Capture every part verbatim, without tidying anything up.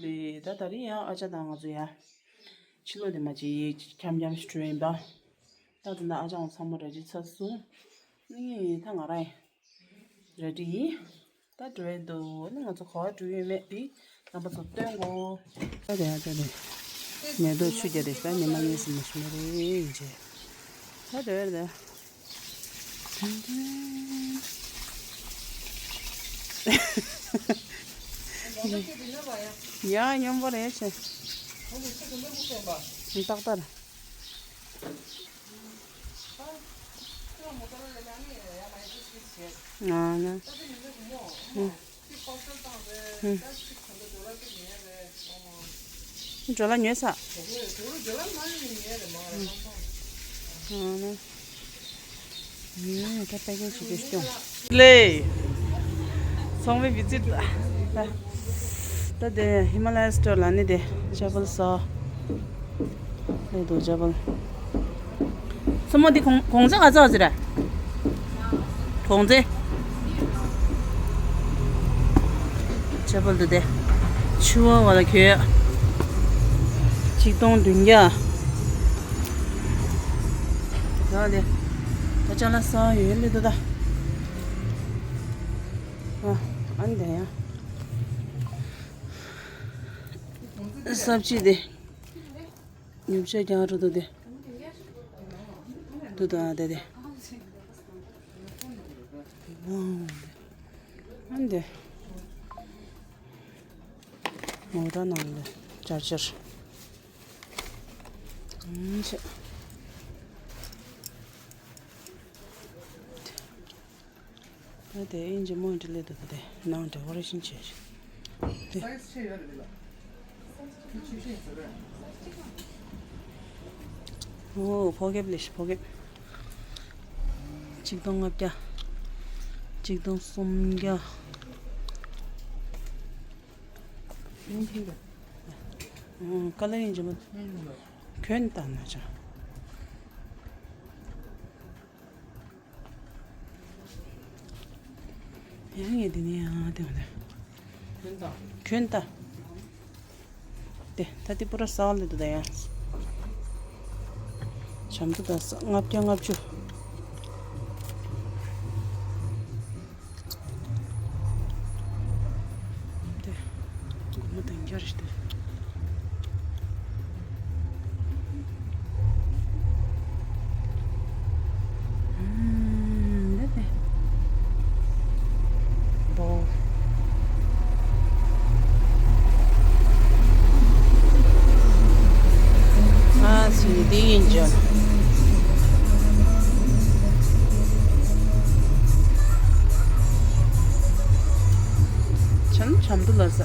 ལས་ད་ད་རིང་ཡང་ཨ་ཅག་དང་ང་ཚོ་ཡ་ཕྱི་ལོགས་དེ་མ་ཅིག་འཁྱམ་འཁྱམ་ཞིག་འགྲོ་ཡིན་པ། ད་ད་ད་ཨ་ཅག་ཚང་མ་ར་ཅིག་ཚར་སོང་། ནི་ད་ང་རང་ཡིན་ར་ཅིག་ཡིན། ད་འགྲོ་ཡི་འདུག་ནི་ང་ཚོ་ག་པར་འགྲོ་ཡོད་མེད་དེ་རྣམ་པ་ཚོ་སྟོན་གོ། ད་དེ་ཡ་ད་དེ་མེ་ཏོག་ཆུ་རྒྱ་དེ་ད་ཉི་མ་གཉིས་སུ་མ་ཤི་མ་རེད་ཡིན་ཆེ། ད་དེ་ཡ་ད། ཡ་སྙོམས་པོ་རེད་ཆེ། ཏག་ཏག་རེད། ཨ་ན། ཇོ་ལ་ཉོས་ས། ཨ་ན། ད་པེ་ཀིང་བྱེད་དུས་སྐྱོང་། ལེ། ཚོང་པའི་བི་ཛིཊ། ད་དེ་ཧི་མ་ལ་ཡ་སི་ཊོར་ལ་ནི་དེ་ཅ་པལ་ཟ། ལེ་དུ་ཅ་པལ། སོ་མོ་འདི་གོང་གོང་ཚད་ག་ཚོད་ཟེར། གོང་ཚད། ཅ་པལ་དུ་དེ། ཆུ་བ་བ་ལ་གྱོད། ཆིག་སྟོང་བདུན་བརྒྱ། ཡང་དེ། ད་ཅ་ལག་ས་ཡོད་ལེ་དུ་ད། ཨ་ཨ་ནི་དེ་ཡང་། ས་བཅད་དེ། ཉོ་ཆ་རྒྱག་འགྲོ་འདུག་དེ། འདུག་ད་དེ་དེ། ཨ་འདི། ངོ་ད་ནང་ལ་ཅར་ཅར། ཨང་ཆེ། ད་དེ་ཨིན་ཇི་མོ་འདི་ལས་འདུག་དེ་ནང་ཌེ་ཀོ་རེ་ཤན་བྱས་ཤིག་དེ། ཨོ་ཕོ་ཁེབས་ལས་ཤིག་ཕོ་ཁེབས། ཆིག་སྟོང་ལྔ་བརྒྱ། ཆིག་སྟོང་སུམ་བརྒྱ། ཨོ་ཀ་ལར་ཨིན་ཇི་མོ། གྱོན་ད་ན་ཆ། ཡང་ངས་འདི་ནས་ཡང་དེ་བ་དེ། གྱོན་ད། དེ་ད་དེ་པུ་ར་སའོ་ལེ་དུ་ད་ཡང་། བྱམས་དུ་ད་ས་ལྔ་བརྒྱ་ལྔ་བཅུ། དེ། སྒོར་མོ་དང་འཁྱར་ཞིག་དེ། ཨུམ། འདི་དེ། བོ། ཨ་ཙི་འདི་ཡིན་ཅོ། བྱམས་བྱམས་དུ་ལ་ཟ།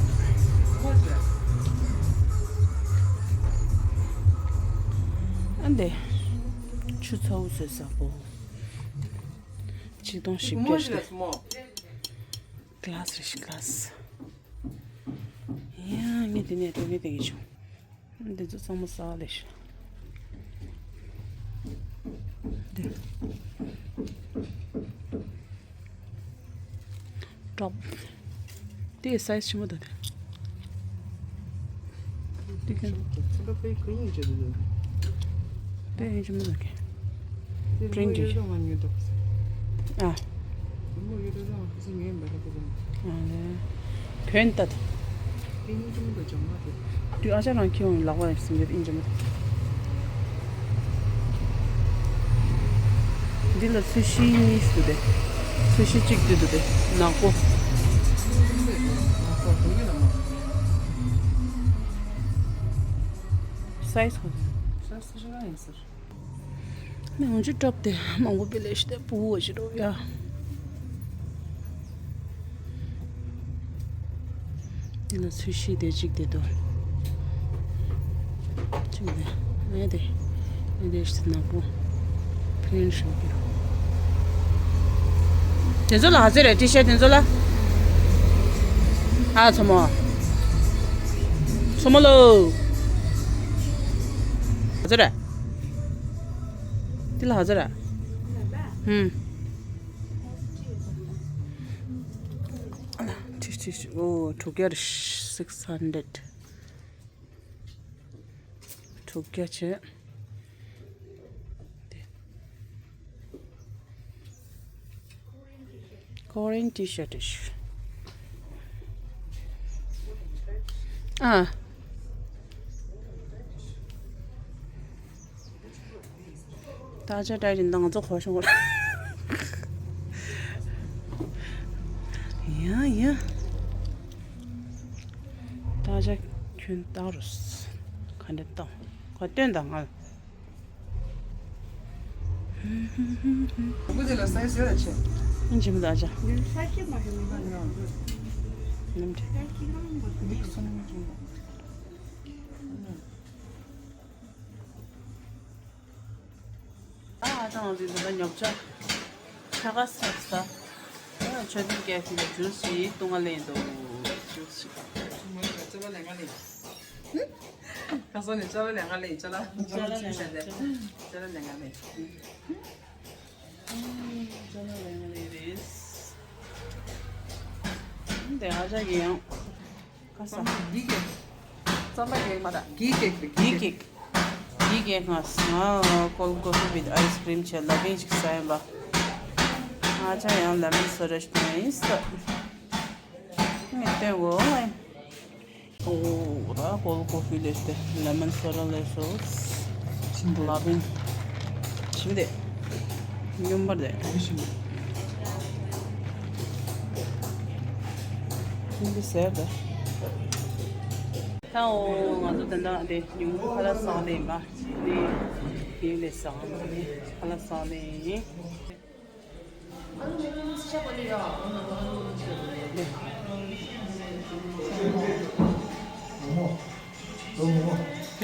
ཨ་འདི། ཆུ་ཚ་བོ་བཟོས་ས་བོ། ཆིག་སྟོང་བཞི་བརྒྱ་ཞིག་དེ། གི་ལ་སི་རེད་ཤིག་གི་ལ་སི། ཡང་ངས་དེ་ནས་སྤྲོད་མཁན་དེ་གི་བྱུང་། འདི་ཚོ་ཚང་མ་ས་ལེ་ཤ། འདི། ཊོབ། དེ་སའི་ཛི་ཆེན་པོ་འདུག་དེ། དེ་ག་ཚོད་པ་པའི་གོ་ཡིན་ཅེ་འདུག་དེ་ཡིན་ཅེ་མི་འདུག་གི། དེ་པྲིན་ཊི་ཡོད་དོ་ང་ཉོས་འདུག་ཨ། མོ་ཡོད་དོ་ང་ཁོ་ཚོ་ཉོས་མེད་ལ་དེ་ག་ཨ་ལེ། གྱོན་ད་དེ། དེ་ཡིན་ཅེ་མི་འདུག་ཇོ་མོ་དེ། དུས་ཨ་ཅག་རང་ཁྱེད་ཡོང་ལག་པ་ཡིན་ཅེ་མི་འདུག་འདི་ལ་ཚོས་གཞི་གཉིས་འདུག་དེ། ཚོས་གཞི་གཅིག་འདི་འདུག་དེ་ནག་པོ། སའི་ཛི་ཧོ། སའི་ཛི་ཤི་ར་ཡིན་ཟེར། ནི་འོན་ཅུ་ཊོབ་དེ་མང་པོ་པེ་ལེ་ཤི་དེ་པུ་བོ་ཞིག་རོ་ཡ། འདི་ལ་ཚོས་གཞི་དེ་གཅིག་དེ་འདུག་གཅིག་དེ། ཨེ་དེ། ཨེ་དེ་ཤི་ནག་པོ། པི་རིན་ཊི་ཤོག་གི། དེ་ཚོ་ལ་ཧ་ཟེར་རེད་ཊི་ཤར་ཊི་དེ་ཚོ་ལ། ཨ་མཚོ་མོ། མཚོ་མོ་ལོ། ཧ་ཟེར་རེད། འདི་ལ་ཧ་ཟེར་རེད། ཧུམ། ཨ་ལ། ཊི་ཤར་ཊི་ཤོག་ཨོ་དྲུག་བརྒྱ་རེད། six hundred། དུག་རྒྱག་བྱས། ཏེ། Korean T-shirt ཞུ། ཨ། ད་ཆ་ད་རིང་ང་ཚོ་གོ་བྱུང་བ། ཡ་ཡ། ད་ཆ་ཁྱོད་ལྟ་རུ། ག་འདྲ་བཏང་། ག་སྟོན་དང་ང་། ཀུ་ཅི་ལ་སའི་ཟི་ཡོད་ཆེ། ཨིན་ཇི་མི་ད་ཆ། འདི་ས་ཆེ་མ་ཞིག་མི་འདུག་ནམ་འདྲ། ས་ཆེ་རང་མ་འདུག་ནི་གསུམ་ཅུང་། ཨ་ཨ་ཅག་ང་ཚོའི་འདི་ལ་ཉོ་ཆ། ཆ་ག་ས་ས། ཨ་ཆོས་ལྡན་ཀེ་ཕི་ལ་ཇུས་ཞིག་བཏུང་ང་ལེན་འདུག་ཇུས་ཞིག་ཁ་སང་ནས་ཅ་ལག་ལེན་ང་ལེན་ཅ་ལག་ཅ་ལག་ལེན་ང་ལེན་ཅ་ལག་ལེན་ང་ལེན། ཅ་ལག་ལེན་ང་ལེན་རེད། འདི་ཨ་ཅག་གི་ཡང་། ཁ་སང་། འདི་གེག་རྩམ་པ་གེག་མ་རེད། འདི་གེག་རེད། འདི་གེག་འདི་གེག་ང་ང་cold coffee with ice cream བྱས་ལ་བིན་ཞིག་ཟ་ཡིན་པ། ང་ཅག་ཡང་ལེ་མོན་སོ་ཌ་ཞིག་བཏང་ཡིན་ས། ངས་བསྟན་འོ་ཨེ། ཨོ་ར་cold coffee ལས་ཏེ་ལེ་མོན་སོ་ཌ་ལས་སོ། ལ་བིན། ཞིམ་དེ། སྙོམས་པར་དེ། ཞིམ་དེ་ཟེར་དེ། ད་འོ་ང་ཚོ་དེ་འདྲ་དེ་ཉུང་ཁ་ལག་ཟ་ལེ་ཡིན་པ། དེ་དེ་ལས་ཟ་ཁ་ལག་ཟ་ལེ་ཡིན།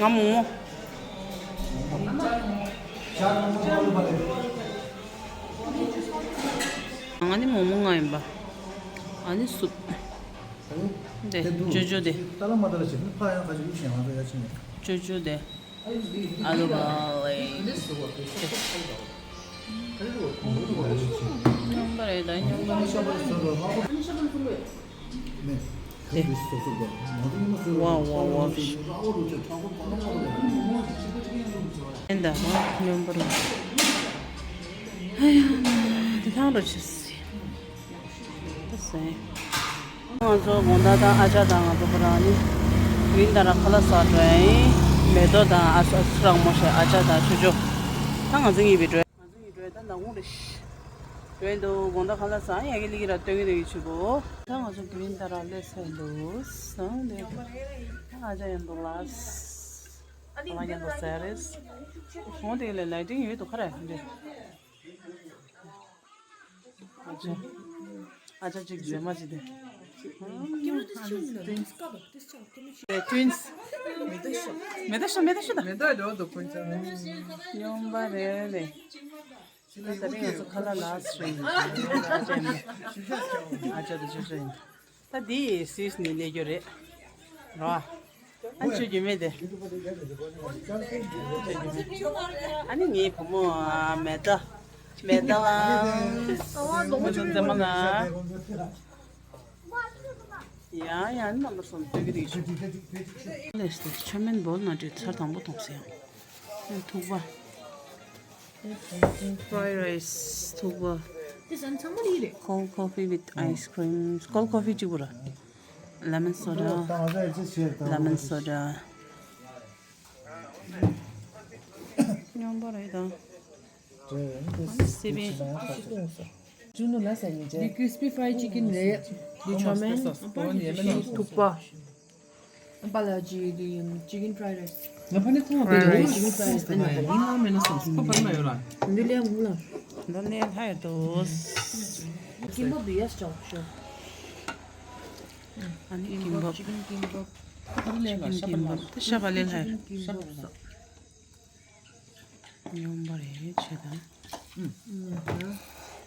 ང་མོག་མོག་ང་ནི་མོག་མོག་ང་ཡིན་པ། ཨ་ནི་སུབ། དེ་ཅོ་ཅོ་དེ། ཅོ་ཅོ་དེ། ཨ་ལུ་བ་ལེ། སྙོམས་པ་རེད་ད་སྙོམས་པ་རེད། དེ། ཝ་ཝ་ཝ། ཨེ་འདྲ་བ་སྙོམས་པ་རེད། ཨ་ཡ། དེ་ཐང་རུ་ཆུ་སི། ད་སེ། ང་ཚོ་དགོང་དག་དང་ཨ་ཅག་དང་ང་ཚོ་ཁོ་རང་ནི་ཝིན་ད་ར་ཁ་ལག་ཟ་འགྲོ་ཡིན། མེ་ཏོག་དང་ཨ་སོ་ཨ་སོ་རང་མོ་ཞེས་ཨ་ཅག་དང་ཆུ་ཆུ། ད་ང་ཚོ་གཉིས་པའི་འགྲོ། ང་ཚོ་གཉིས་འགྲོ་ད་ནག་ཁུང་རེད། འགྲོ་ཡིན་འདུག་དགོང་དག་ཁ་ལག་ཟ་ཡ་གི་ལི་གི་ར་སྟོན་གི་རེད་ཆུ་བོ། ད་ང་ཚོ་ཝིན་ད་ར་སླེབས་ཚར་འདུག་ཟ་འདི་ཨ་ཅག་ཡིན་འདུག་ལ། ཨ་མ་ཡིན་འདུག་ཟ་རེད། ཁོང་དེ་ལ་ལའི་ཊིང་ཡོད་འདུག་ཁ་ར་འདི། ཨ་ཅག་ཨ་ཅག་ཅིག་མཛེས་མ་ཅིག་དེ། Twins. མེ་ཏོག་ཤོག་མེ་ཏོག་ཤོག་དང་། མེ་ཏོག་ཤོག་མེ་ཏོག་ཤོག་དང་། མེ་ཏོག་ལོ་དོ་ཀུན་ཅང་། སྙོམས་པ་རེད་ལེ། ད་ད་རིང་ང་ཚོ་ཁ་ལག་ལ་སུ་ཡིན། ཨ་ཅག་ནི། ཨ་ཅག་དང་ཅོ་ཅོ་ཡིན། ད་འདི་སིས་ནི་ལས་རྒྱུ་རེད། རོ། ཨ་ཅོ་རྒྱུ་མེད་དེ། ཨ་ནི་ངའི་བུ་མོ་མེ་ཏོག་མེ་ཏོག་ལ། མེ་ཏོག་མཛེས་མ་ལ། ཡང་ཡང་རྣམ་པ་གསུམ་སྟོན་གྱི་འདུག་ལས་སུ་ཆོས་མིན་བོལ་ན་འདྲི་ཚར་དང་པོ་མཐོང་ཟེར་ཡང་ཐུག་པ། Fried rice ཐུག་པ། དེ་ཚང་མ་ལི་རེད། Cold coffee with ice cream. Cold coffee གཅིག་པུ་ར། Lemon soda. Lemon soda. སྙོམས་པོ་རེད་ད། སི་པན། ཅུ་ནུ་ལ་ས་ཉི་ཅེ། འདི་crispy fried chicken རེད། འདི་ཆོ་མེན། འདི་ཐུག་པ། པ་ལ་ཅི་འདི་chicken fried rice. ང་ཕ་ནི་ཁོང་པའི་རོ་ཅི་ཀིན་ཕ་རའི་རའི་སི་ཨ་ནི་ཡིན་ལ་མེད་ན་སོང་སུ་ཁོ་པར་མ་ཡོད་ར། འདི་ལས་འོང་ལ། འདི་ལས་ལྷ་ཡོད་དོ། ཀིམ་པོ་བི་ཡ་སི་ཅོག་ཤོ། ཨ་ནི་ཀིམ་པོ། ཅི་ཀིན་ཀིམ་པོ། ཨ་ནི་ཀིམ་པོ། ཤ་བ་ལས་ལྷ་ཡོད། ཀིམ་པོ། སྙོམས་པ་རེད་བྱེད་དང་།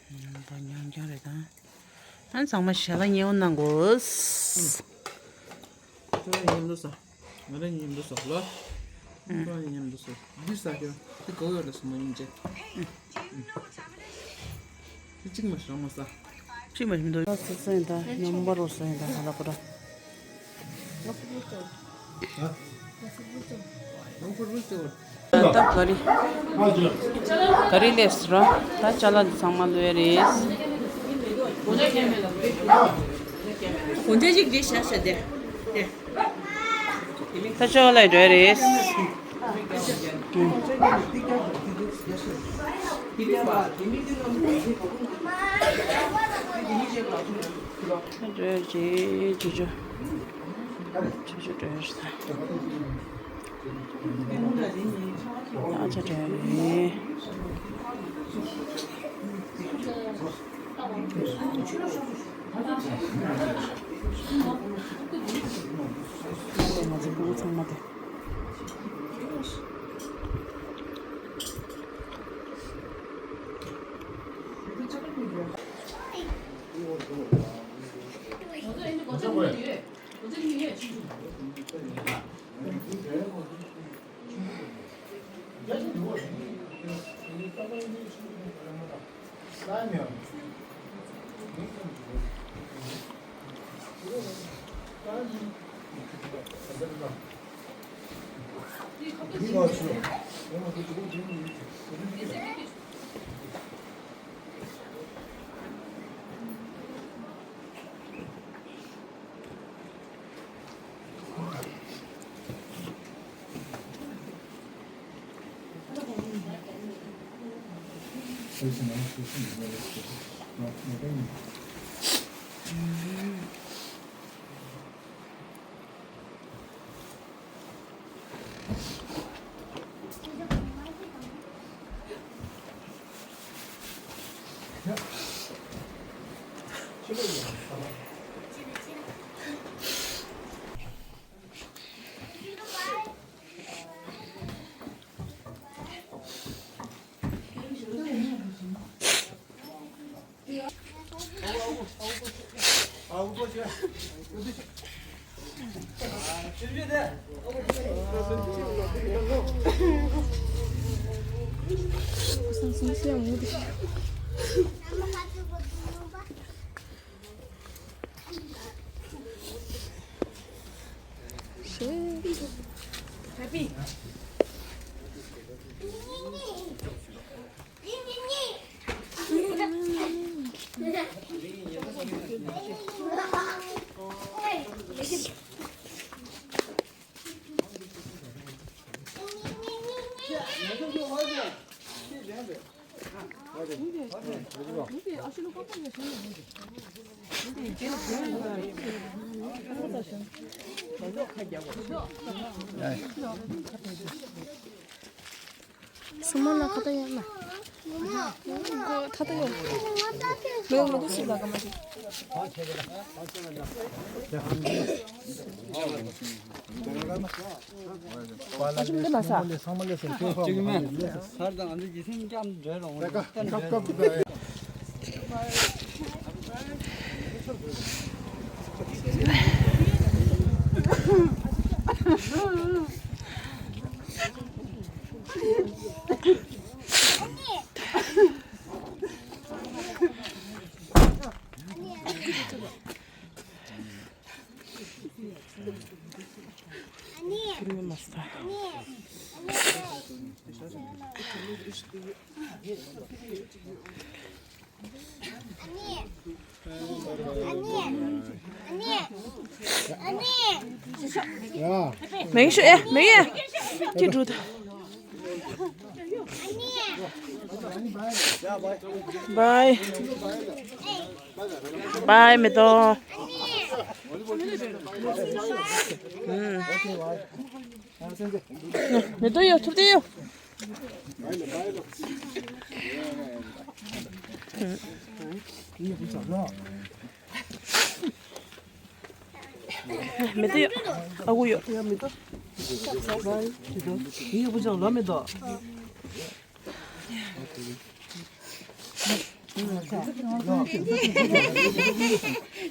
སྙོམས་པ་ཉམས་རྒྱུ་རེད་དང་། ཨ་ཚང་མ་ཞལ་ལག་མཉེས་པོ་གནང་དགོས། ཁྱོད་རང་མཉམ་དུ་ཟ། ང་རང་མཉམ་དུ་ཟ་ལོ། ཁྱོད་རང་མཉམ་དུ་ཟ། འདི་ཟ་ཁྱོད། འདི་གོ་ཡོད་ལ་སུ་མ་ཡིན་ཅེ། འདི་གཅིག་མ་ཞོག་མ་ཟ། གཅིག་མ་ཞིམ་འདུག་ལ་སུ་སེན་ད་སྙོམས་པ་རུ་སེན་ད་ཧ་ལ་པོ་ར། ང་སུ་བུ་ཅོ། ང་སུ་བུ་ཅོ། ད་ག་རི། ག་རི་ལས་ར། ད་ཅ་ལག་འདི་ཚང་མ་ལོས་རེད། གོན་ཆ་གཅིག་འདི་བཞག་བཞག་དེ། ད་ཅ་ལག་འགྲོ་རེད། འགྲོ་རེད། ཅི་ཅི་ཅི་ཅི་འགྲོ་རེད། ཨ་ཅག་དྲན་རེད། ང་ཚོ་ཕྲུ་གུ་ཚང་མ་དེ། སུ་མོ་ལ་ཁ་ཏ་ཡོད་ན། ཁ་ཏ་ཡོད། མི་མི་གུ་སུ་ལ་ག་མ་ཞིག་ཨ་ཅུང་འདི་མ་ཟ། ཅིག་མེད། སར་དང་ཨ་འདི་ཇི་སེམས་སྐྱམ་འདྲ་རོང་། མེག་ཤོ་ཨེ་མེག་ཨེ། ཁྱི་འགྲོ་ད། བའི། བའི་མེ་ཏོག་མེ་ཏོག་ཡོད། ཐུབ་བསྟན་ཡོད། མེ་ཏོག་ཡོད། ཨ་ཁུ་ཡོད། ཡིན་བུ་ཆུང་ལོ་མེ་ཏོག་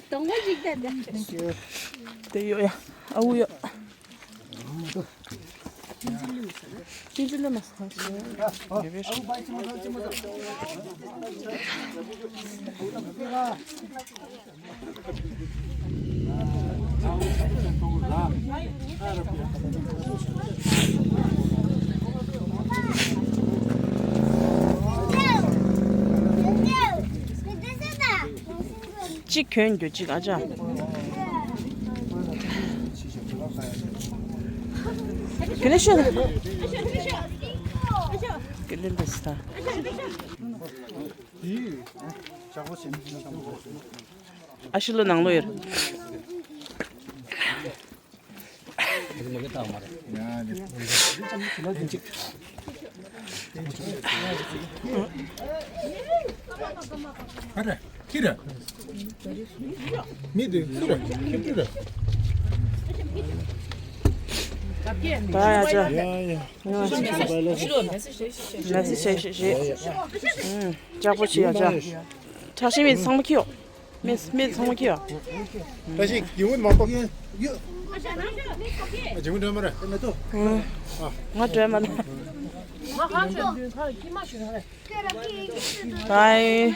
དོང་མོ་ཞིག་ད་དེ་ཡོད་ཡ། ཨ་ཁུ་ཡོད། ཅི་ཅི་ལ་མ་སོང་ཞེས། གཅིག་གྱོན་རྒྱུ་གཅིག་ཨ་ཅག་ག་ལེ་ཤོད། ག་ལེ་འདི་སི་ད། ཨ་ཤི་ལོ་ནང་ལོ་ཡོད། ཨ་རེ། ཁྱི་རེད། མི་དེ་ཁྱི་རེད། ཁྱི་ཕྲུག་རེད། ད་ཡ་ཅག་ཡ་ཡ། མེ་སི་ཞེ་ཞེ་ཞེ། ལྕགས་པོ་ཆེ་ཡ་ཅག་ཁྲག་ཤེད་མེད་ཚང་མ་ཁྱི་ཡོད། མེ་སི་མེ་སི་ཚང་མ་ཁྱི་ཡོད། བཀྲ་ཤིས་ཡིད་འོང་མ་གཏོགས། ཇི་མོ་འདྲ་མ་རེད། ང་འདྲ་མ་རེད། བའི།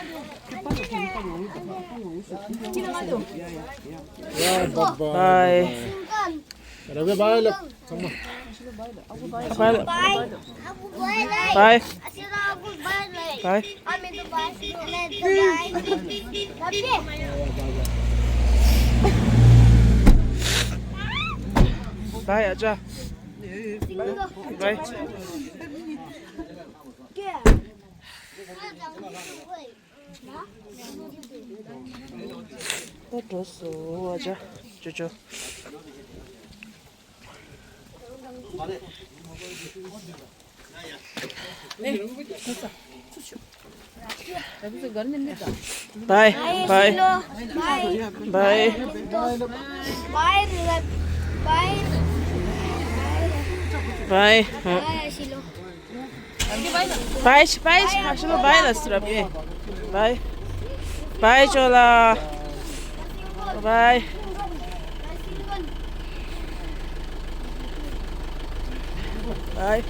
བའི། ར་བའི་བའི་ལབ། ཚང་མ། བའི་ལབ། བའི། བའི། བའི་ཨ་ཅག་བའི། ད་འགྲོ་སོང་ཨ་ཅག་ཅོ་ཅོ། བའི། བའི། བའི། བའི། བའི། བའི་ཤི་བའི་ཤི་ཨ་ཤི་ལོ་བའི་ལ་སི་ར་བའི། བའི། བའི་ཅོ་ལ། བའི། བའི།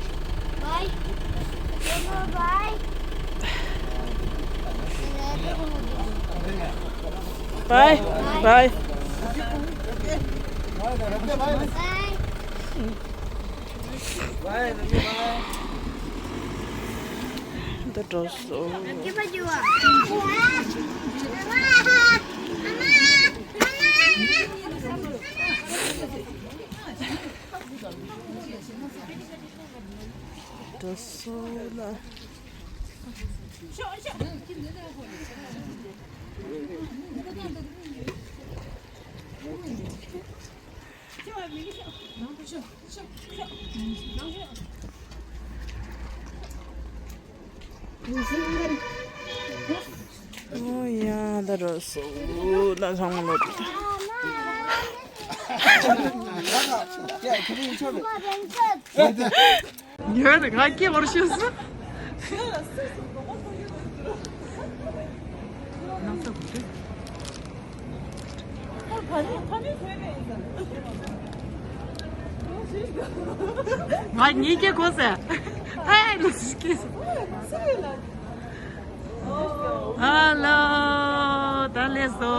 བའི། བའི། འདི་འགྲོ་སོང་། འགྲོ་སོང་ལ། ཨོ་ཡ་ད་རོ་སོ་ན་ཚང་མ་ལོ། ཡོད་ང་སྐྱེ་བར་ཤེས་སུ། ང་གཉིས་ཀྱི་གོ་ས། ཧེ་ལུ་སི་ཀི། ཧ་ལོ། ད་ལེ་སོ་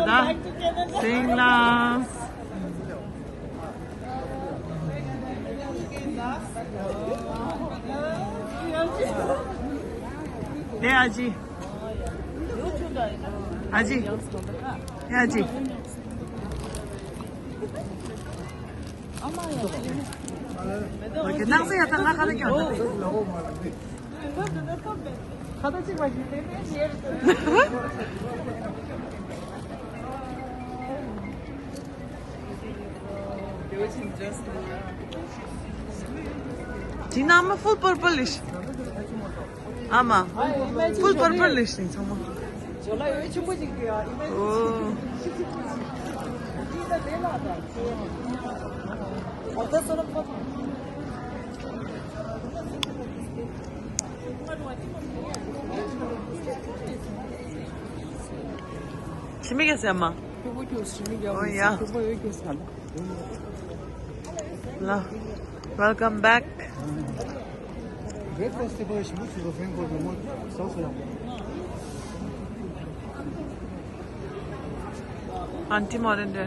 ད། སིང་ལ། ལེ་ཨ་ཅི། ཨ་ཅི། ལེ་ཨ་ཅི། ཨོ་ཁེ། ནང་སེ་ཡ་ད་ང་ཁ་ལ་ཀྱང་། ཁ་ད་ཅིག་མ་ཞིག་ལེ་ནས་ཉེར། དེ་ནང་མ་ཧྥུལ་པར་པལ་ལིཤ། ཨ་མ། ཧྥུལ་པར་པལ་ལིཤ་ནི་ཚང་མ། ཨོ། ཞི་མི་ག་ཟེར་མ། ཨོ་ཡ། ལ། Welcome back. Auntie Morinda.